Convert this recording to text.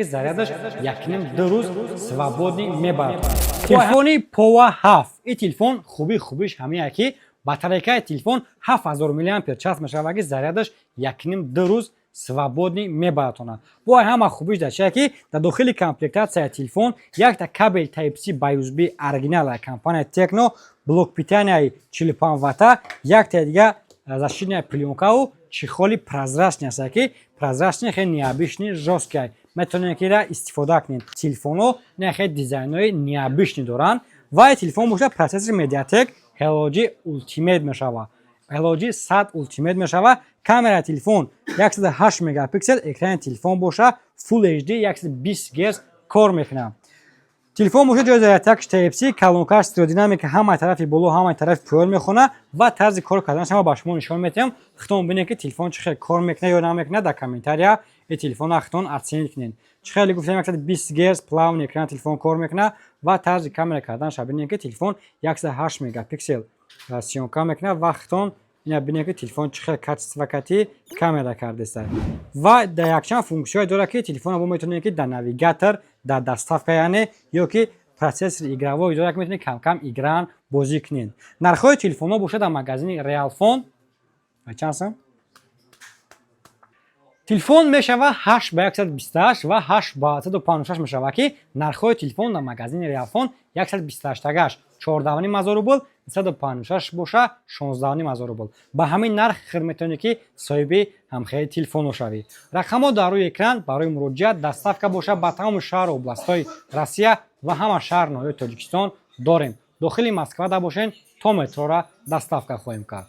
Ки зарядаш 1,5-2 рӯз свободный мебарад. Телефони Pova 7. Ин телефон хубишь ҳамия, ки батарейкаи телефон 7000 миллиампер час мешавад, ки зарядаш 1,5-2 рӯз свободный мебаратонад. Бо ҳама хубиш дар чия, ки дар дохили комплектатсияи телефон якта кабел Type-C ба USB оригинал компания Tecno, блок питанияи 45 ватта, якта дига защитная плёнкау чехоли прозрачный аст, ки прозрачный, хеле необычный, жёсткий, метавонед ки ира истифода кунед. Телефонҳо не хеле дизайнҳои необычный доранд. Ва телефон бошад, процессори MediaTek Helio G Ultimate мешавад, Helio G 100 Ultimate мешавад. Камераи телефон 108 мегапиксел, экрани телефон боша Full HD, 120 Гц кор мекунад. Телефон боша, ҷои зарядкаш Type-C, колонкаш стереодинамика, ҳамаи тарафи боло, ҳамаи тарафи поён мехонад. Ва тарзи кор карданаш ҳама ба шумо нишон медиҳам. Худтон бинед, ки телефон чӣ хел кор мекунад ё намекунад. Дар комментария ин телефонро худтон оценить кунед. Чӣ хеле гуфтем, 120 Гц плавный экран телефон кор мекунад. Ва тарзи камера карданаша бинед, ки телефон 108 мегапиксел съёмка мекунад. Ва худтон ина бинед, ки телефон чӣ хел качество кати камера кардеста. Ва дар якчанд функсияҳое дорад, ки телефонро мо метавонем, ки дар навигатор, дар доставка, яъне ё ки процессор игровой дорад, ки метавонед камкам игран бозӣ кунед. Нархҳои телефонҳо бошад, дар магазини Реалфон чанд сом телефон мешавад? 8 ба 128 ва 8 ба 156 мешавад, ки нархҳои телефон дар магазини Реалфон 128 тагаш 14,5 ҳазор рубл, 156 боша 16,5 ҳазор рубл. Ба ҳамин нарх хир метавонед, ки соҳиби ҳамхели телефонҳо шавед. Рақамҳо дар рӯи экран барои муроҷиат. Доставка боша ба тамоми шаҳру областҳои Россия ва ҳама шаҳр ноҳияи Тоҷикистон дорем. Дохили Москва да бошен, то метрора доставка хоҳем кард.